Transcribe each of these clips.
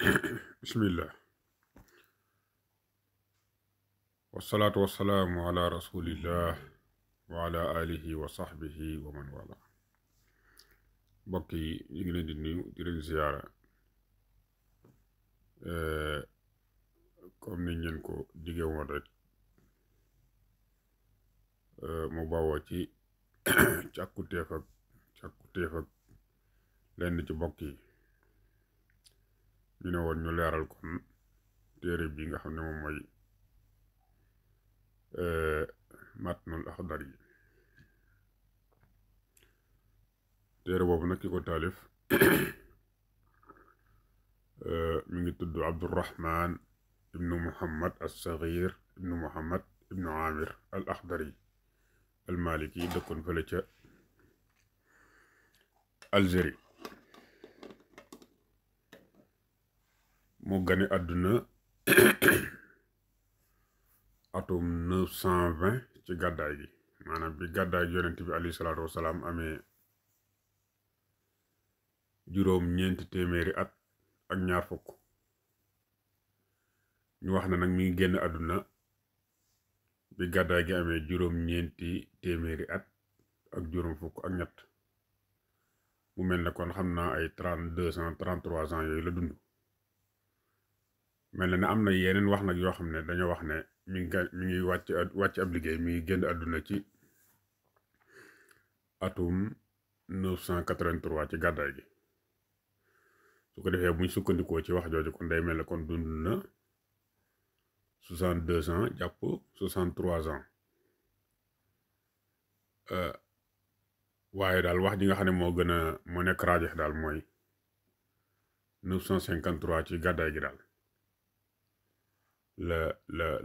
bismillah wasalaatu wasalaamu ala rasulillah wa ala alihi wa sahbihi wa man wala mbokk yi ñu ngi leen di nuyu di leen ziyaara comme niñ leen ko digge woon rek mu bawoo ci càkkutéef ak lenn ci mbokk yi ñu ne woon ñu leeral kon téere bi nga xam ne moom mooy matnul axdari yi téere boobu nag ki ko taalif mi ngi tudd Abdurrahman ibnu Muhammad as-Saghir ibnu Muhammad ibnu Amir al Axdari al Maliki dëkkoon fële ca Algérie mu gane àdduna atum 920 ci gàddaay gi maanaam bi gàddaay gi yonent bi alayhi salaatu wasalaam amee juróom ñeenti téeméeri at ak ñaar fukk ñu wax na nag mi ngi génn àdduna bi gàddaay gi amee juróom ñeenti téeméeri at ak juróom fukk ak ñett mu mel ne kon xam naa ay 33 ans yooyu la dund mel na ne am na yeneen wax nag yoo xam ne dañoo wax ne mi ngi wàcc ab liggéey mi ngi génn àdduna ci atum 983 ci gàddaay gi su ko defee buñ sukkandikoo ci wax jooju kon day mel ne kon dund na 62 ans jàpp 63 ans waaye daal wax ji nga xam ne moo nekk raajex daal mooy 953 ci gàddaay gi daal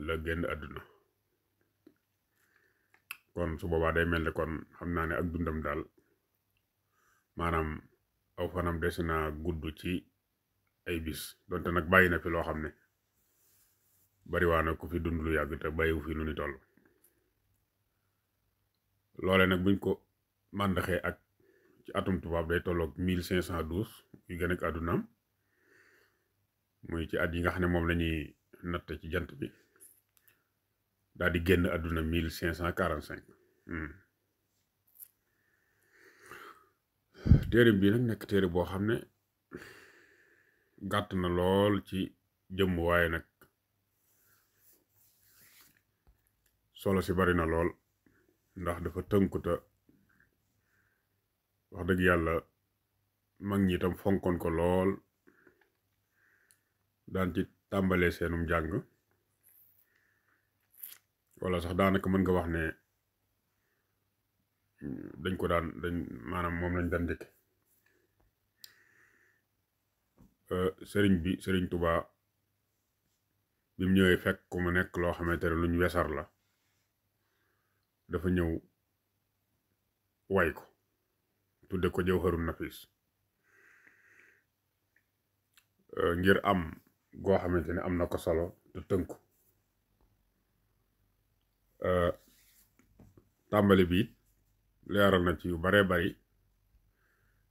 la génn àdduna kon su boobaa day mel ne kon xam naa ne ak dundam daal maanaam aw fanam des na gudd ci ay bis donte nag bàyyi na fi loo xam ne bariwaana ku fi dund lu yàgg te bàyyiwu fi lu ni toll loole nag buñ ko màndaxee ak ci atum tubaab day tolloog 1512 yu gën ak àddunaam muy ci at yi nga xam ne moom lañuy natt ci jant bi daal di génn àdduna 1545 téere bii nag nekk téere boo xam ne gàtt na lool ci jëmm waaye nag solo si bari na lool ndax dafa tënkuta wax dëgg yàlla mag ñi itam fonkoon ko lool daan ci tàmbalee seenum jàng wala sax daanaka mën nga wax ne maanaam moom lañ daan njëkk sëriñ Tuubaa bi mu ñëwee fekk ku mu nekk loo xamante ne luñ wesar la dafa ñëw way ko tudde ko Jawharun Nafis ngir am goo xamante ne am na ko solo te tënku tàmbali bi it leeral na ci yu baree bari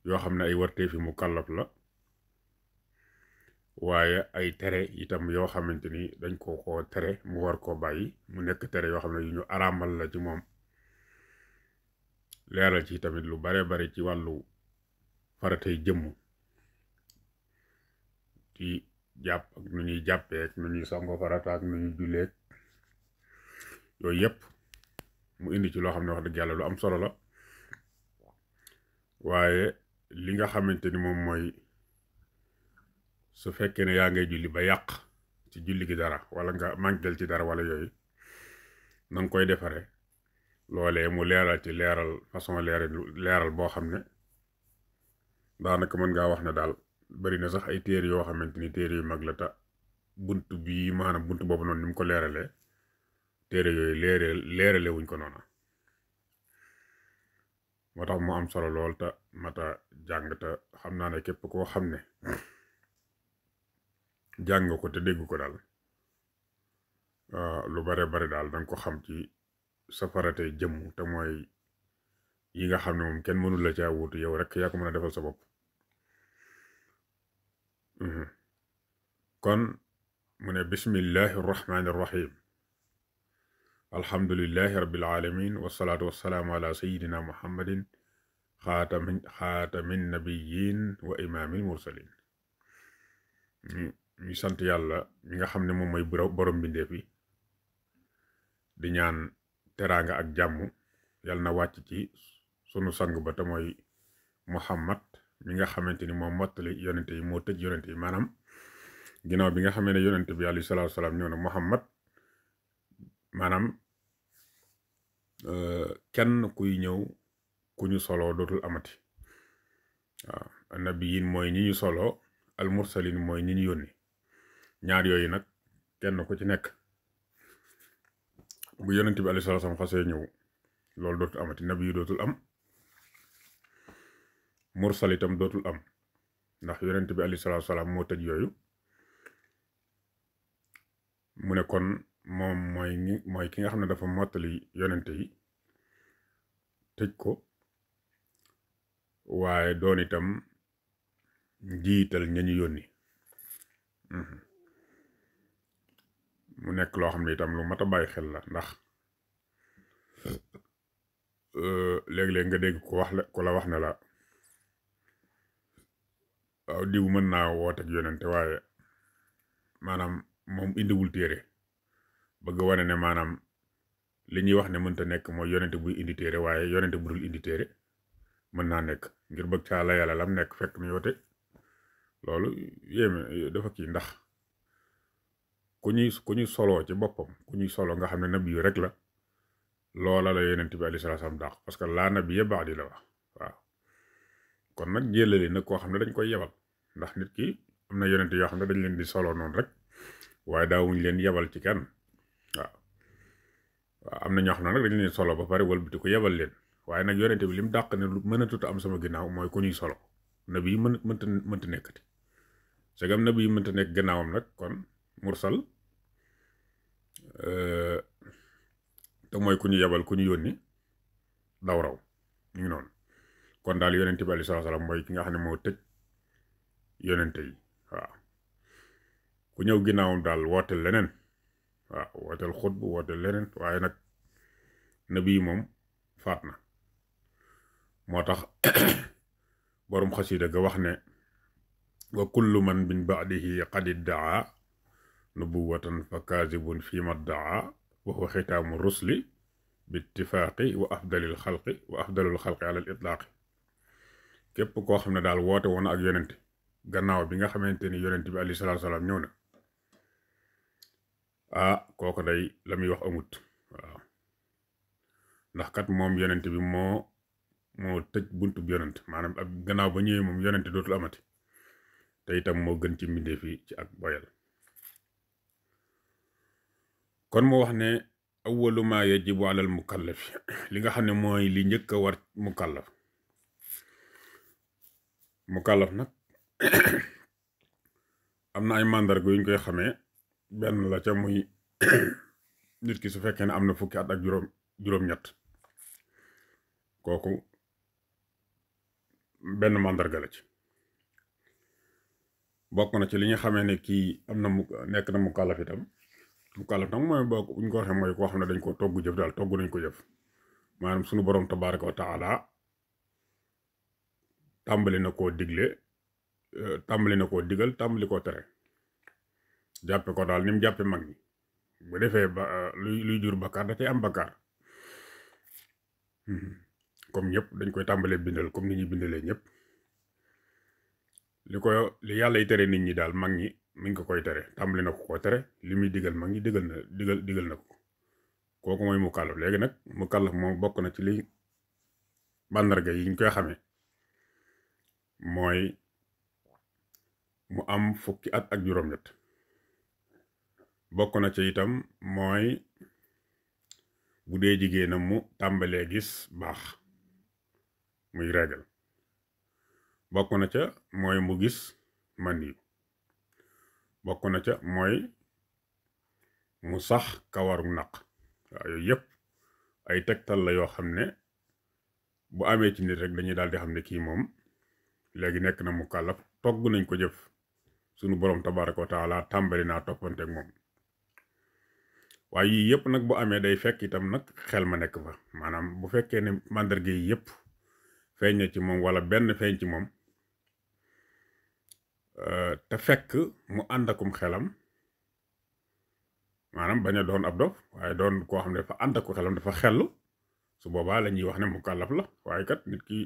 yoo xam ne ay wartee fi mu kàllaf la waaye ay tere itam yoo xamante ni dañ ko tere mu war koo bàyyi mu nekk tere yoo xam ne yu ñu araamal la ci moom leeral ci tamit lu baree bari ci wàllu faratay jëmm ci jàpp ak nu ñuy jàppee ak nu ñuy sangoo farata ak nu ñuy julleek yooyu yépp mu indi ci loo xam ne wax dëgg yàlla lu am solo la waaye li nga xamante ni moom mooy su fekkee ne yaa ngay julli ba yàq ci julli gi dara wala nga mànkeel ci dara wala yooyu na nga koy defare loolee mu leeral ci façon leeral boo xam ne daanaka mën ngaa wax ne daal bari na sax ay téere yoo xamante ni téere yu mag la ta bunt bii maanaam bunt boobu noonu ni mu ko leeralee téere yooyu leerale wuñ ko noona moo tax mu am solo lool te mata jàng te xam naa ne képp koo xam ne jàng ko te dégg ko daal lu bare bari daal danga ko xam ci safarate jëmm te mooy yi nga xam ne moom kenn mënul la caa wuutu yow rek yaa ko mën a defal sa bopp kon mu ne bismillahi arrahmani arrahim alhamdulillahi rabbil alamin wasalaatu wasalaamu ala sayidina muhammadin xaatamin nabiyin wa imaamil mursalin ñu sant yàlla mi nga xam ne moom mooy borom mbindeef yi di ñaan teraanga ak jàmm yàlla na wàcc ci sunu sang ba te mooy muhammad mi nga xamante ni moom mottali yonente yi moo tëj yonente yi maanaam ginnaaw bi nga xamee ne yonente bi alayhi salaatu salaam ñëw na muhammad maanaam kenn kuy ñëw ku ñu soloo dootul amati waaw annabiyin mooy ñi ñu soloo al mursalin mooy ñi ñu yónni ñaar yooyu nag kenn ku ci nekk bu yonent bi alayhi salaam xasee ñëw loolu dootul amati nabi yi dootul am mursal itam dootul am ndax yonent bi alayhi salaam moo tëj yooyu mu ne kon moom mooy ki nga xam ne dafa mottali yonent yi tëj ko waaye doon itam njiital ñañu yónni mu nekk loo xam ne itam lu mat a bàyyi xel la ndax léeg-léeg nga dégg ku la wax ne la waaw diw mën naa woote ak yonente waaye maanaam moom indiwul téere bëgg wane ne maanaam li ñuy wax ne mënta nekk mooy yonente buy indi téere waaye yonente bu dul indi téere mën naa nekk ngir bëgg caa la yàlla lam nekk fekk na yoote loolu yéeme dafa kii ndax ku ñuy soloo ci boppam ku ñuy solo nga xam ne nabi yu rek la loola la yonent bi alayhi salaam dàq parce que laa nabiyya ba'di la wax waaw kon nag jëlali nag koo xam ne dañ koy yebal ndax nit ki am na yonent yoo xam ne dañ leen di solo noonu rek waaye daawuñ leen yebal ci kenn waaw am na ñoo xam ne nag dañ leen solo ba pare wëlbati ko yebal leen waaye nag yonent bi lim dàq ne lu mën a tut am sama ginnaaw mooy ku ñuy solo nabi yi mënta nekkati segam nabi yi mënta nekk gannaawam nag kon mursal te mooy ku ñu yebal ku ñu yónni daw raw ñu ngi noonu kon daal yonente bi alayhi salaam mooy ki nga xam ne moo tëj yonente yi waaw ku ñëw ginnaawam daal wooteel leneen waaw wooteel xutbu wooteel leneen waaye nag nabi yi moom faat na moo tax borom xasida ga wax ne wa kullu man min ba'dihi qad iddaa nubuwatan fa kaazibun fi ma daa wa huwa xitaamu rusli bi ittifaaqi wa afdalul xalqi ala al itlaaqi képp koo xam ne daal woote woon ak yonent gannaaw bi nga xamante ni yonent bi alayhi salaatu salaam ñëw na kooku day la muy wax amut waaw ndax kat moom yonent bi moo tëj buntu bi yonent maanaam ak gannaaw ba ñëwee moom yonent dootul amati te itam moo gën ci mbindeef yi ci ak boyal kon mu wax ne awwalu ma yajibu alal mukallaf li nga xam ne mooy li njëkk a war mukallaf nag am na ay màndarga yu ñu koy xamee benn la ca muy nit ki su fekkee ne am na fukki at ak juróom-ñett kooku benn màndarga la ci bokk na ci li nga xamee ne kii am na nekk na mukallaf itam mukallaf nag mooy bokk bu ñu ko waxee mooy koo xam ne dañ ko togg jëf daal togg nañ ko jëf maanaam sunu borom tabaaraka wa taala tàmbali na koo digal tàmbali koo tere jàppe ko daal ni mu jàppe mag ñi bu defee ba luy jur bakkaar da cay am bakkaar comme ñëpp dañ koy tàmbalee bindal comme ni ñuy bindalee ñëpp li yàlla yi tere nit ñi daal mag ñi mi ngi ko koy tere tàmbali na ko tere li muy digal mag ñi digal na ko kooku mooy mukallaf léegi nag mukallaf moom bokk na ci li màndarga yi ñu koy xamee mooy mu am fukki at ak juróom-ñett bokk na ci itam mooy bu dee jigéenam mu tàmbalee gis baax muy régal bokk na ca mooy mu gis man yu bokk na ca mooy mu sax kawaru naq waaw yooyu yëpp ay tegtal la yoo xam ne bu amee ci nit rek dañuy daal di xam ne kii moom léegi nekk na mukallaf togg nañ ko jëf sunu borom tabaraka wa taala tàmbali naa toppante ak moom waaye yii yëpp nag bu amee day fekk itam nag xel ma nekk fa maanaam bu fekkee ne màndarga yi yëpp feeñ na ci moom wala benn feeñ ci moom te fekk mu ànd akum xelam maanaam bañ a doon ab dof waaye doon koo xam ne dafa ànd aku xelam dafa xellu su boobaa la ñuy wax ne mu kàllaf la waaye kat nit ki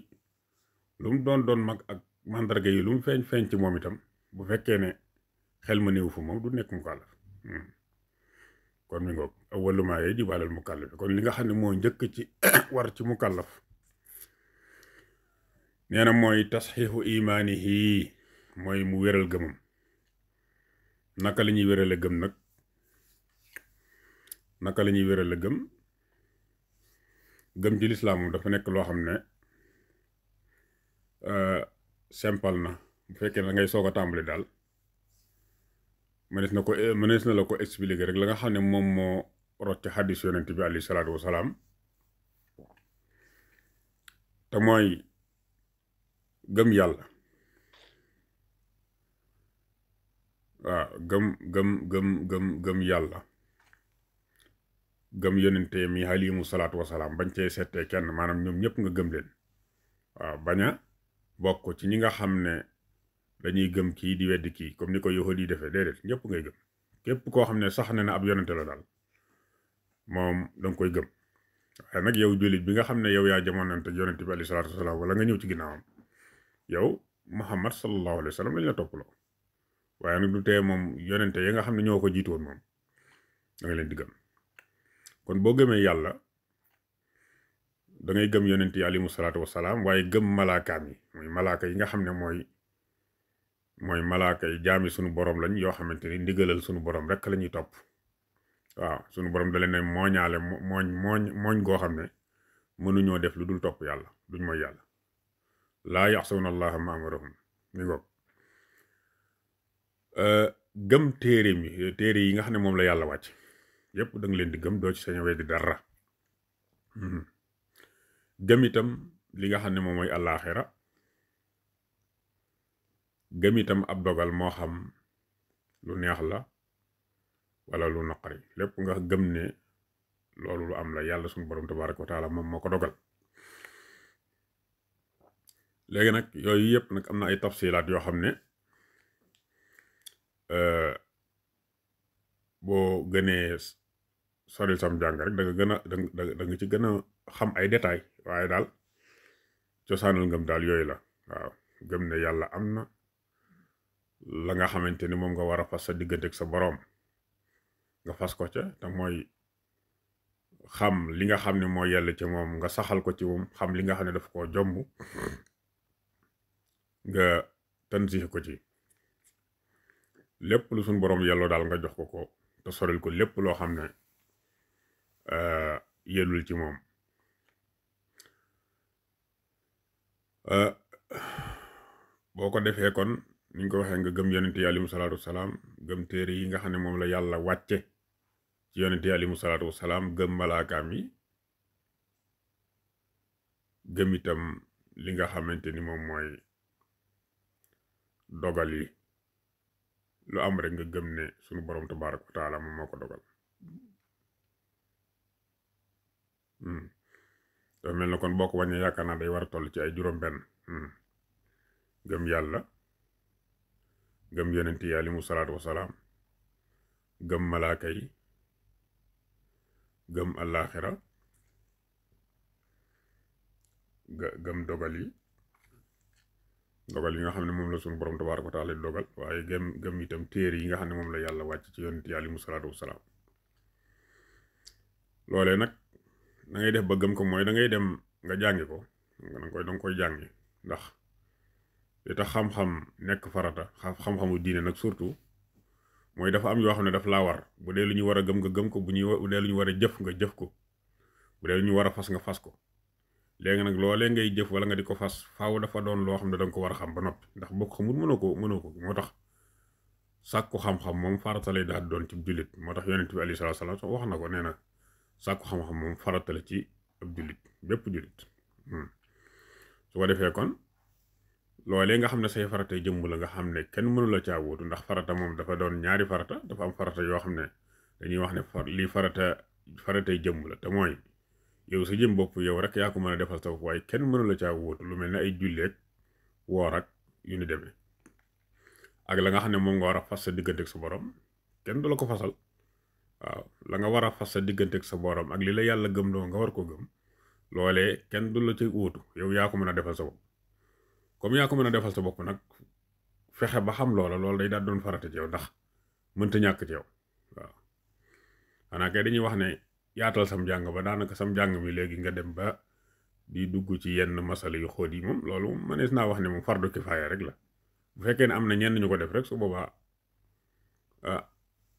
lu mu doon mag ak màndarga yi lu mu feeñ ci moom itam bu fekkee ne xel ma néew fu moom du nekk mu kàllaf kon mi ngoog awwalu maa yajibu alal mukallaf kon li nga xam ne moo njëkk ci war ci mukallaf nee na mooy tasxiixu imaanihi mooy mu wéral gëmam naka la ñuy wérale gëm nag naka la ñuy wérale gëm ci lislaam moom dafa nekk loo xam ne simple na bu fekkee da ngay soog a tàmbali daal mënees na la ko expliquer rek la nga xam ne moom moo rot ci xaddis yonent bi alayhi salaatu wasalaam te mooy gëm yàlla waaw gëm yàlla gëm yonente mi alayhimu salaatu wasalaam bañ cee settee kenn maanaam ñoom ñëpp nga gëm leen waaw bañ a bokk ci ñi nga xam ne dañuy gëm kii di weddi kii comme ni ko yahud yi defee déedéet ñëpp ngay gëm képp koo xam ne sax ne na ab yonente la daal moom danga koy gëm waaye nag yow jullit bi nga xam ne yow yaa jamonante yonente bi alayhi salaatu wasalaam wala nga ñëw ci ginnaawam yow Muhammad sallallahu alayhi wa sallam lañ la toppaloo waaye nag du tee moom yonente yi nga xam ne ñoo ko jiitoon moom da nga leen di gëm kon boo gëmee yàlla da ngay gëm yonente yi alayhimu salaatu wasalaam waaye gëm malaakaam yi mooy malaaka yi nga xam ne mooy malaaka yi jaami sunu borom lañ yoo xamante ni ndigalal sunu borom rek la ñuy topp waaw sunu borom da leen mooñaale mooñ goo xam ne mënuñoo def lu dul topp yàlla duñ mooy yàlla laa yaxsawna allaha ma amarahum mi ngoog gëm téere yi nga xam ne moom la yàlla wàcc yépp da nga leen di gëm doo ci sañ a weddi dara gëm itam li nga xam ne moom mooy àllaaxira gëm itam ab dogal moo xam lu neex la wala lu naqari lépp nga gëm ne loolu lu am la yàlla suñu borom tabaaraka wa taala moom moo ko dogal léegi nag yooyu yëpp nag am na ay tafsilaat yoo xam ne boo gënee soril sam jàng rek da nga ci gën a xam ay détails waaye daal cosaanal ngëm daal yooyu la waaw gëm ne yàlla am na la nga xamante ni moom nga war a fas sa diggante ak sa boroom nga fas ko ca te mooy xam li nga xam ne moo yàlla ci moom nga saxal ko ci moom xam li nga xam ne daf koo jomb nga tansix ko ci lépp lu suñ boroom yelloo daal nga jox ko te soril ko lépp loo xam ne yellul ci moom boo ko defee kon niñ ko waxee nga gëm yonente yi alayhimu salaatu wasalaam gëm téere yi nga xam ne moom la yàlla wàcce ci yonente yi alayhimu salaatu wasalaam gëm malaakaam yi gëm itam li nga xamante ni moom mooy dogal yi lu am rek nga gëm ne sunu borom tabaaraka wa taala moom moo ko dogal dafa mel na kon boo ko wàññee yaakaar naa day war a toll ci ay juróom-benn gëm yàlla gëm yonent yi alayhimu salaatu wasalaam gëm malaaka yi gëm allaaxira gëm dogal yi nga xam ne moom la suñu borom tabaaraka wa taala dogal waaye gëm itam téere yi nga xam ne moom la yàlla wàcc ci yonent yi alayhimu salaatu wasalaam loolee nag da ngay def ba gëm ko mooy da ngay dem nga jàngi ko danga koy jàngi ndax li tax xam-xam nekk farata xam-xamu diine nag surtout mooy dafa am yoo xam ne daf laa war bu dee lu ñu war a gëm nga gëm ko bu dee lu ñu war a jëf nga jëf ko bu dee lu ñu war a fas nga fas ko léegi nag loolee ngay jëf wala nga di ko fas faaw dafa doon loo xam ne danga ko war a xam ba noppi ndax boo ko xamul mënoo ko moo tax sàkku xam-xam moom farata lay daal doon ci jullit moo tax yonent bi alayhi salaatu wa salaam wax na ko nee na sàkku xam-xam moom farata la ci ab jullit bépp jullit su ko defee kon loolee nga xam ne say faratay jëmm la nga xam ne kenn mënu la caa wuutu ndax farata moom dafa doon ñaari farata dafa am farata yoo xam ne dañuy wax ne lii faratay jëmm la te mooy yow sa jëm bopp yow rek yaa ko mën a defal sa bopp waaye kenn mënu la caa wuutu lu mel ne ay julleeg woor ak yu ni demee ak la nga xam ne moom nga war a fas sa digganteeg sa borom kenn du la ko fasal waaw la nga war a fas sa digganteeg sa borom ak li la yàlla gëm loo nga war ko gëm loolee kenn du la ci wuutu yow yaa ko mën a defal sa bopp comme yaa ko mën a defal sa bopp nag fexe ba xam loola loolu day daal doon farata ci yow ndax mënta ñàkk ci yow waaw xanaa kay dañuy wax ne yaatal sam njàng ba daanaka sam njàng mi léegi nga dem ba di dugg ci yenn masala yu xóot yi moom loolu mënees naa wax ne moom fardu kifaaya rek la bu fekkee ne am na ñenn ñu ko def rek su boobaa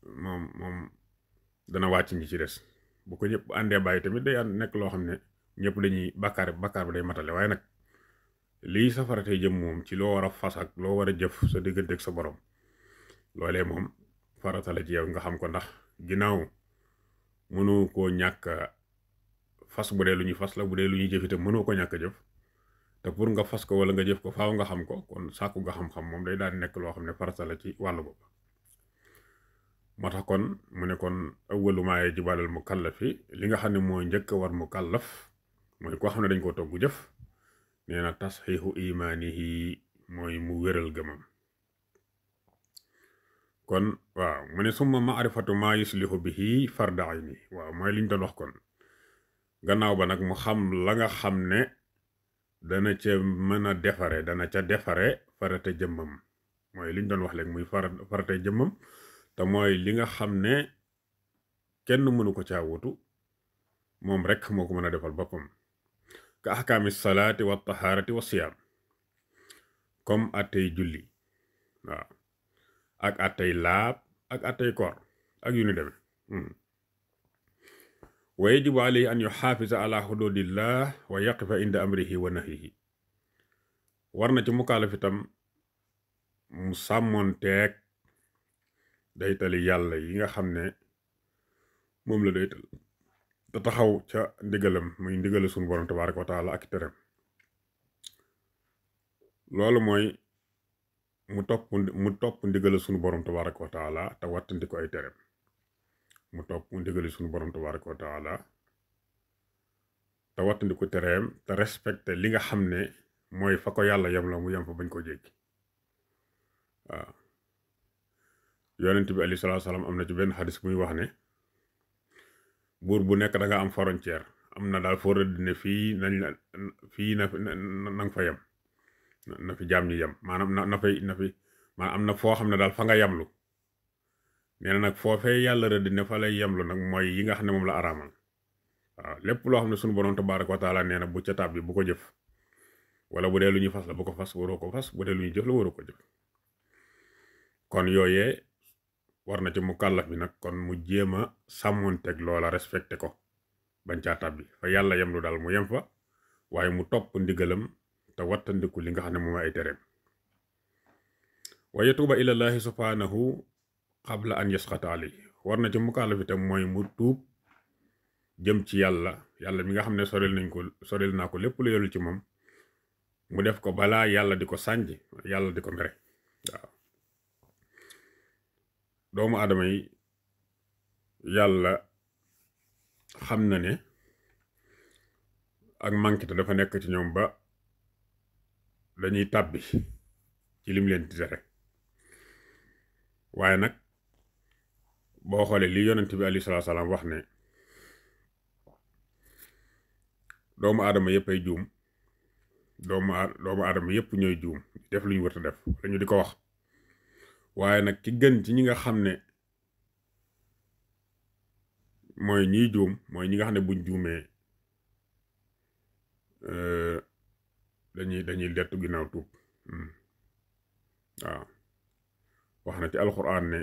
moom dana wàcc ñi ci des bu ko ñëpp àndee bàyyi tamit day nekk loo xam ne ñëpp dañuy bàkkaar bi day matale waaye nag lii safara tey jëm moom ci loo war a fas ak loo war a jëf sa digganteeg sa borom loolee moom farata la ci yow nga xam ko ndax ginnaaw mënu koo ñàkk fas bu dee lu ñuy fas la bu dee lu ñuy jëf itam mënoo ko ñàkk jëf te pour nga fas ko wala nga jëf ko faaw nga xam ko kon sàkku nga xam-xam moom day daal di nekk loo xam ne farata la ci wàllu bopp moo tax kon mu ne kon awwalu maa yajibu alal mukallafi li nga xam ne mooy njëkk a war mukallaf mooy koo xam ne dañ koo togg jëf nee na tasxiixu imaanihi mooy mu wéral gëmam kon waaw mu ne summa maarifatu maa yuslihu bihi farda ayni waaw mooy liñ doon wax kon gannaaw ba nag mu xam la nga xam ne dana ca mën a defare dana ca defare farata jëmmam mooy liñ doon wax léegi muy farata jëmmam te mooy li nga xam ne kenn mënu ko caa wutu moom rek moo ko mën a defal boppam ka ahkaami salaati wa tahaarati wa siyaam comme attey julli waaw ak attey laab ak attey koor ak yu ni demee wa yajibu alayhi an yuxaafisa ala xududillah wa yaqifa inda amrihi wa nahyihi war na ci mukaalaf itam mu sàmmoonteeg daytali yàlla yi nga xam ne moom la daytal te taxaw ca ndigalam muy ndigale suñu borom tabaaraka wa taala ak tereem loolu mooy mu topp ndigale suñu borom tabaaraka wa taala te wattandi ko ay tereem mu topp ndigale suñu borom tabaaraka wa taala te wattandi ko tereem te respecté li nga xam ne mooy fa ko yàlla yem la mu yem fa bañ ko jéggi waaw yonent bi alayhi salaatu salaam am na ci benn xadis muy wax ne buur bu nekk da nga am frontière am na daal foo rëdd ne fii na nga fa yem na fi jaam ñi yem maanaam na fi maanaam am na foo xam ne daal fa nga yemlu nee na nag foofee yàlla rëdd ne fa lay yemlu nag mooy yi nga xam ne moom la araamal waaw lépp loo xam ne sunu borom tabaaraka wa taala nee na bu ca tab bi bu ko jëf wala bu dee lu ñuy fas la bu ko fas waroo ko fas bu dee lu ñuy jëf la waroo ko jëf kon yooyee war na ci mukallaf bi nag kon mu jéem a sàmmoonteeg loola respecté ko bañ caa tàbbi fa yàlla yem lu daal mu yem fa waaye mu topp ndigalam te wattandiku li nga xam ne moom ay tereem wa yatuuba ilallahi subhanahu qabla an yasxata alayhi war na ci mukallaf itam mooy mu tuub jëm ci yàlla mi nga xam ne soril naa ko lépp lu yellu ci moom mu def ko balaa yàlla di ko sànj yàlla di ko mere waaw doomu aadama yi yàlla xam na ne ak mànkite dafa nekk ci ñoom ba dañuy tàbbi ci lim leen di tere waaye nag boo xoolee li yonent bi alayhi salaatu salaam wax ne doomu aadama yëpp ay juum doomu aadama yëpp ñooy juum def lu ñu war a def dañu di ko wax waaye nag ki gën ci ñi nga xam ne mooy ñiy juum mooy ñi nga xam ne buñ juumee dañuy dettu ginnaaw tuub waaw wax na ci alxuraan ne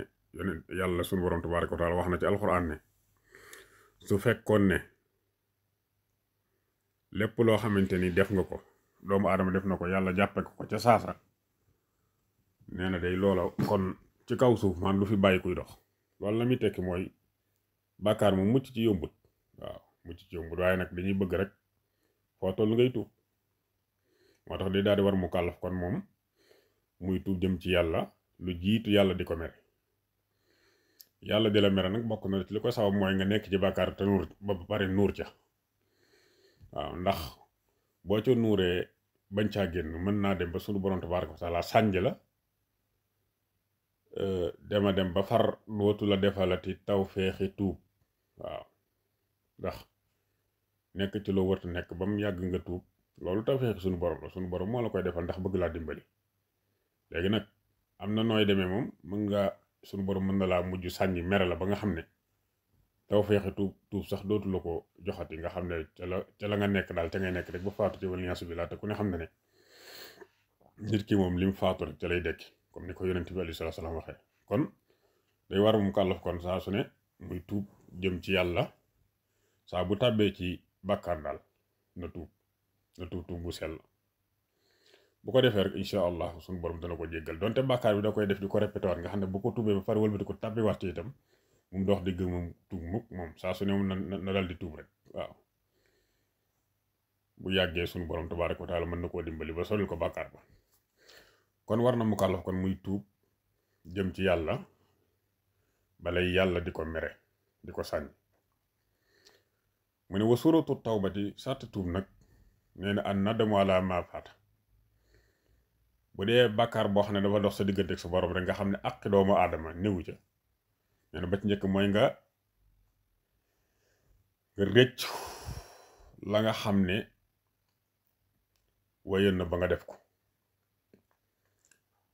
yàlla sunu borom tabaaraka wa taala wax na ci alxuraan ne su fekkoon ne lépp loo xamante ni def nga ko doomu aadama def na ko yàlla jàppe ko ca saasa nee na day loola kon ci kaw suuf man lu fi bàyyi kuy dox loolu la muy tekki mooy bàkkaar mu mucc ci yombut waaw mucc ci yombut waaye nag dañuy bëgg rek foo toll ngay tuub moo tax day daal di war mu kàllaf kon moom muy tuub jëm ci yàlla lu jiitu yàlla di ko mere. yàlla di la mere nag bokk na ci li ko sabab mooy nga nekk ci bàkkaar te nuur ba pare nuur ca. waaw ndax boo ca nuuree bañ caa génn mën naa dem ba sunu borom tabaaraka wa taala sànj la dema dem ba far dootu la defalati taw feexi tuub. waaw ndax nekk ci loo wartu nekk ba mu yàgg nga tuub loolu taw feexi sunu borom la sunu borom moo la koy defal ndax bëgg laa dimbali. léegi nag am na nooy demee moom mën nga sunu borom mën na laa mujj sànni mere la ba nga xam ne taw feexi tuub sax dootu la ko joxati nga xam ne ca la nga nekk daal ca ngay nekk rek ba faatu ci wal ñaasu bi laa te ku ne xam ne ne nit ki moom lim faatu rek ca lay dekki comme ni ko yonent bi alayhi salaatu salaam waxee. kon day war mu kàllaf kon saa su ne muy tuub jëm ci yàlla saa bu tàbbee ci bàkkaar daal na tuub bu sell. bu ko defee rek incha allah suñu borom dana ko jéggal donte bàkkaar bi da koy def di ko répété waat nga xam ne bu ko tuubee ba pare wëlbati ko tàbbi waat ci itam mu dox digg moom tuub mukk moom saa su ne moom na dal di tuub rek. waaw bu yàggee suñu borom tabaaraka wa taala mën na koo dimbali ba solil ko bàkkaar ba. kon war na mu kàllaf kon muy tuub jëm ci yàlla balay yàlla di ko mere di ko sànni. mu ne wa suratu tawbati sàtt tuub nag nee na an nadamu ala ma faata. bu dee bàkkaar boo xam ne dafa dox sa diggante ak sa borom rek nga xam ne àqi doomu aadama néewu ca nee na ba ci njëkk mooy nga rëcc la nga xam ne wayoon na ba nga def ko.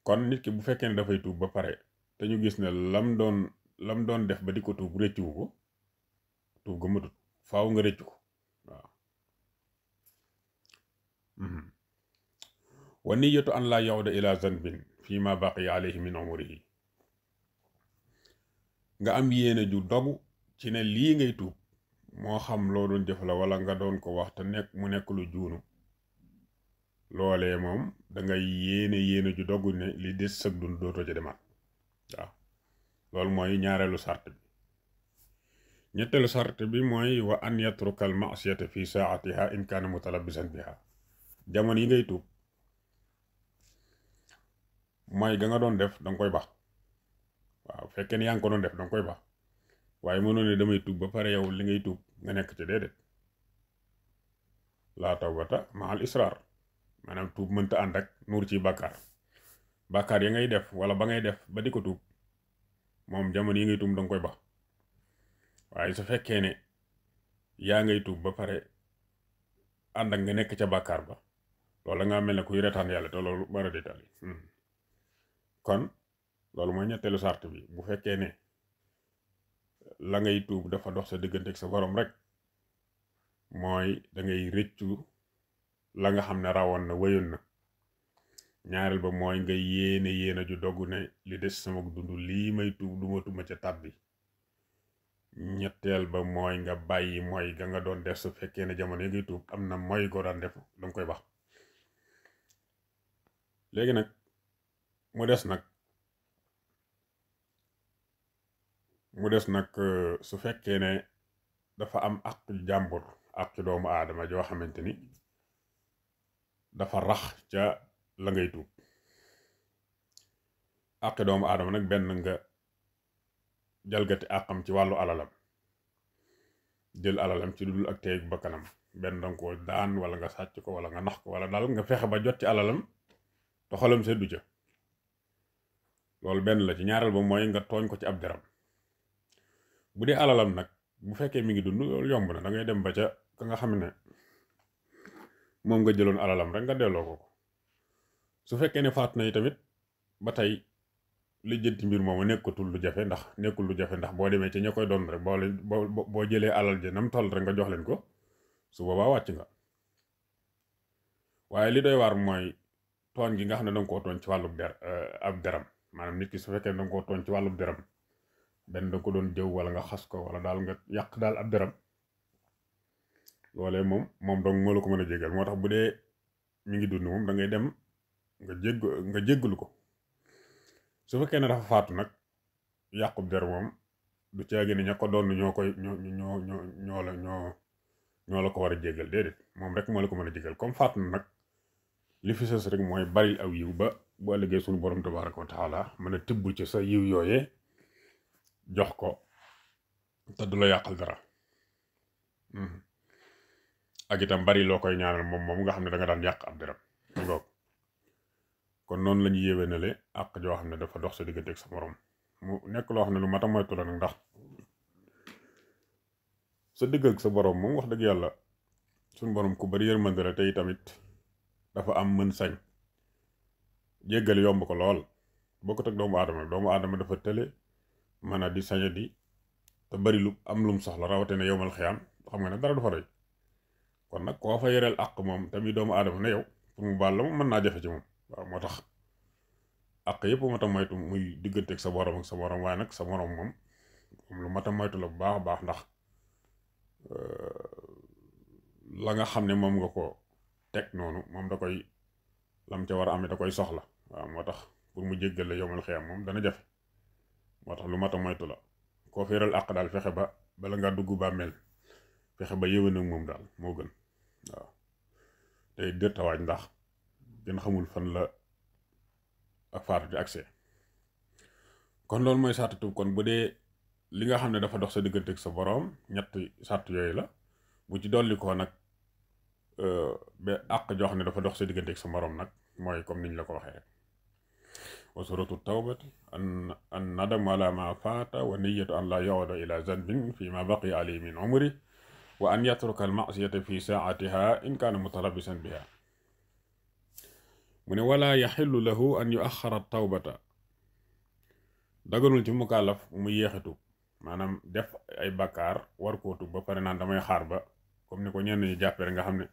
kon nit ki bu fekkee ne dafay tuub ba pare te ñu gis ne lam doon def ba di ko tuub rëccuwu ko tuub ga matut faaw nga rëccu ko. waaw wa niyatu an laa yawda ila zanbin fii ma baqiya alayhi min umrihi. nga am yéene ju dogu ci ne lii ngay tuub moo xam loo doon jëf la wala nga doon ko wax te mu nekk lu juunu loolee moom dangay yéene ju dogu ne li des sëg dund dootoo ca demaat. waaw loolu mooy ñaareelu sart bi. ñetteelu sart bi mooy wa an yatrukal ma'siyata fi saatiha in kaana mutalabbisan biha. jamono yi ngay tuub mooy ga nga doon def danga koy bax. waaw fekkee ne yaa ngi ko doon def danga koy bax waaye mënoo ne damay tuub ba pare yow li ngay tuub nga nekk ci déedéet. laa tawbata ma'al israar maanaam tuub mënta ànd ak nuur ci bàkkaar ya ngay def wala ba ngay def ba di ko tuub moom jamono yi ngay tuub danga koy bax. waaye su fekkee ne yaa ngay tuub ba pare ànd ak nga nekk ca bàkkaar ba loolu nga mel ne kuy retaan yàlla te loolu mara détail. kon loolu mooy ñetteelu sart bi. bu fekkee ne la ngay tuub dafa dox sa diggante ak sa borom rek mooy dangay rëccu la nga xam ne rawoon na wéyoon na. ñaareel ba mooy nga yéene ju dogg ne li des sama dund lii may tuub dumatuma ca tàbbi. ñetteel ba mooy nga bàyyi mooy ga nga doon def su fekkee ne jamono yi ngay tuub am na mooy goo daan def danga koy bax. léegi nag mu des nag su fekkee ne dafa am àq jàmbur àq doomu aadama joo xamante ni dafa rax ca la ngay tuub. àq doomu aadama nag benn nga jalgati àqam ci wàllu alalam jël alalam ci dul ak teeg bakkanam benn danga ko daan wala nga sàcc ko wala nga nax ko wala daal nga fexe ba jot ci alalam te xolam seddu ca. loolu benn la ci. ñaareel ba mooy nga tooñ ko ci ab deram. bu dee alalam nag bu fekkee mi ngi dund loolu yomb na da ngay dem ba ca ka nga xam ne moom nga jëloon alalam rek nga delloo ko. su fekkee ne faatu na yi tamit ba tey lijjanti mbir moomu nekkul lu jafe ndax boo demee ci ña koy doon rek boo jëlee alal ja nam toll rek nga jox leen ko su boobaa wàcc nga. waaye li doy waar mooy tooñ gi nga xam ne danga koo tooñ ci wàllu ab deram maanaam nit ki su fekkee ne danga koo tooñ ci wàllu deram benn da ko doon jëw wala nga xas ko wala daal nga yàq daal ab deram loolee moom dong moo la ko mën a jégal. moo tax bu dee mi ngi dund moom da ngay dem nga jéggalu ko. su fekkee ne dafa faatu nag yàqub der moom du caagi ne ña ko doon ñoo la ko war a jégal déedéet moom rek moo la ko mën a jégal. comme faatu na nag li fi sës rek mooy baril aw yiw ba bu ëllëgee suñu borom tabaraka wa taala mën a tibb ci sa yiw yooyee jox ko te du la yàqal dara. ak itam bari loo koy ñaanal moom nga xam ne da nga daan yàq ab dërëm ngoog. kon noonu la ñu yéwénale àq joo xam ne dafa dox sa diggante ak sa morom mu nekk loo xam ne lu mat a moytu la nag, ndax sa diggal ak sa borom moom wax dëgg yàlla suñu borom ku bari yërmande la tey tamit dafa am mën sañ jéggal yomb ko lool bokkut ak doomu aadama dafa tële mën a di saña di te bari lu am lum soxla rawatina yowmal xiyaam xam nga ne dara du fa doy. kon nag koo fa yoreel àq moom tamit doomu aadama ne yow pour mu baal la moom mën naa jafe ci moom. waaw moo tax àq yëpp mat a moytu muy diggante ak sa borom waaye nag sa morom moom lu mat a moytu la bu baax a baax, ndax la nga xam ne moom nga ko teg noonu moom da koy lam ca war a amee da koy soxla. waaw moo tax pour mu jéggal la yowmal xiyaam moom dana jafe. moo tax lu mat a moytu la koo fa yoreel àq daal fexe ba bala ngaa dugg bàmmeel fexe ba yéwén ak moom daal moo gën. waaw tey dërtawaaj ndax gën xamul fan la ak faatu di accès. kon loolu mooy sartu tuub. kon bu dee li nga xam ne dafa dox sa diggante ak sa boroom ñetti sart yooyu la, bu ci dolli ko nag ba àq joo xam ne dafa dox sa diggante ak sa moroom nag mooy comme niñ la ko waxee rek wa suratu tawbati an nadamu ala ma faata wa niyatu an la yawda ila zanbin fi ma baqiya alayhi min umri wa an yatruka al masiyata fi saatiha in kaana mutalabisan biha. mu ne wala yaxillu lahu an yuaxara tawbata, daganul ci mukallaf mu yéexitu maanaam def ay bakkaar war koo tub ba pare naan damay xaar ba comme ni ko ñenn ñi jàppe rek nga xam ne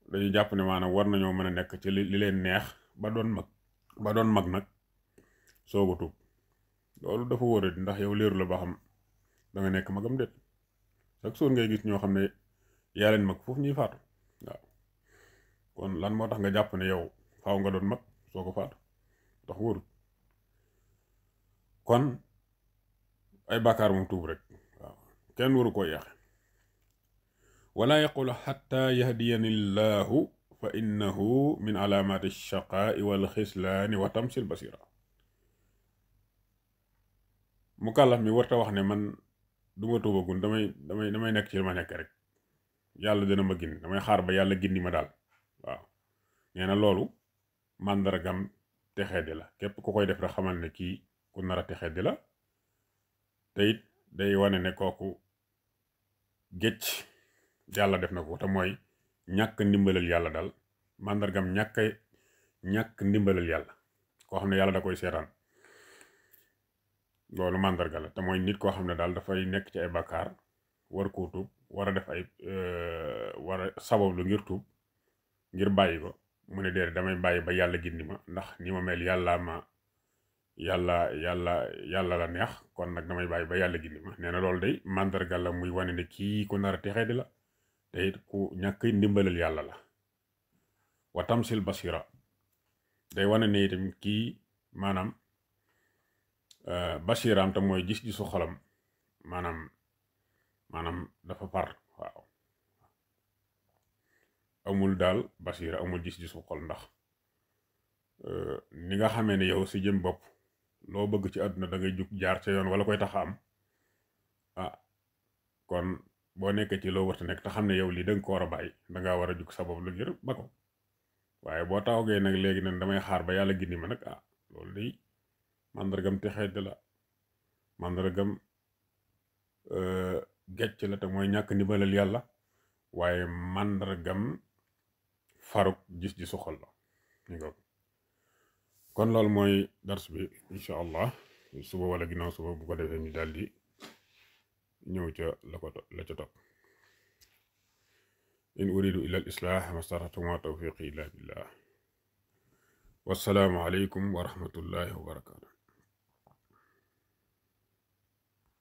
dañuy jàpp ne maanaam war nañoo mën a nekk ci li leen neex ba doon mag nag soogu tub. loolu dafa wóora di ndax yow léeru la ba xam da nga nekk magam déet. chaque jour ngay gis ñoo xam ne yaa leen mag foofu ñuy faatu. waaw kon lan moo tax nga jàpp ne yow faaw nga doon mag soo ko faatu tax wóorut. kon ay bàkkaar moom tuub rek waaw kenn waru koo yeexe. wala yaqulu xatta yahdiyani llahu fa innahu min alaamati shaqaai wal xislaani wa tamsil basira. mukallaf mi warta wax ne man du ma tuubagun damay nekk ci li ma nekk rek yàlla dina ma gindi damay xaar ba yàlla gindi ma daal. waaw nee na loolu màndargam texeedi la, képp ku koy def rek xamal ne kii ku nar a texeedi la, te it day wane ne kooku gécc yàlla def na ko te mooy ñàkk ndimbalal yàlla daal. màndargam ñàkk ndimbalal yàlla koo xam ne yàlla da koy seetaan loolu màndarga la, te mooy nit koo xam ne daal dafay nekk ci ay bàkkaar war koo tuub war a def ay war a sabablu ngir tuub ngir bàyyi ko mu ne déedéet damay bàyyi ba yàlla gindi ma ndax ni ma mel yàlla la neex, kon nag damay bàyyi ba yàlla gindi ma. nee na loolu day màndarga la muy wane ne kii ku nar a texee di la, te it ku ñàkk ndimbalal yàlla la. wa tamsil basira day wane ne itam kii maanaam basiraam te mooy gis-gisu xolam maanaam dafa par. waaw amul daal basira amul gis-gisu xol, ndax ni nga xamee ne yow si jëm bopp loo bëgg ci àdduna da ngay jug jaar ca yoon wala koy tax a am kon boo nekkee ci loo warta nekk te xam ne yow lii da nga ko war a bàyyi dangaa war a jug sabab lu ngir ba ko. waaye boo taawgee nag léegi nag damay xaar ba yàlla gindi ma nag loolu day màndargam texee de la, màndargam gecc la te mooy ñàkk ndimbalal yàlla, waaye màndargam faruk gis-gisu xol la. kon loolu mooy dars bi incha allah suba wala ginnaaw suba bu ko defee ñu daal di ñëw ca la ca topp. in uridu illa al islah ma staratu ma tawfiqi illa billah wassalaamu aleykum wa rahmatullahi wa barakatuh.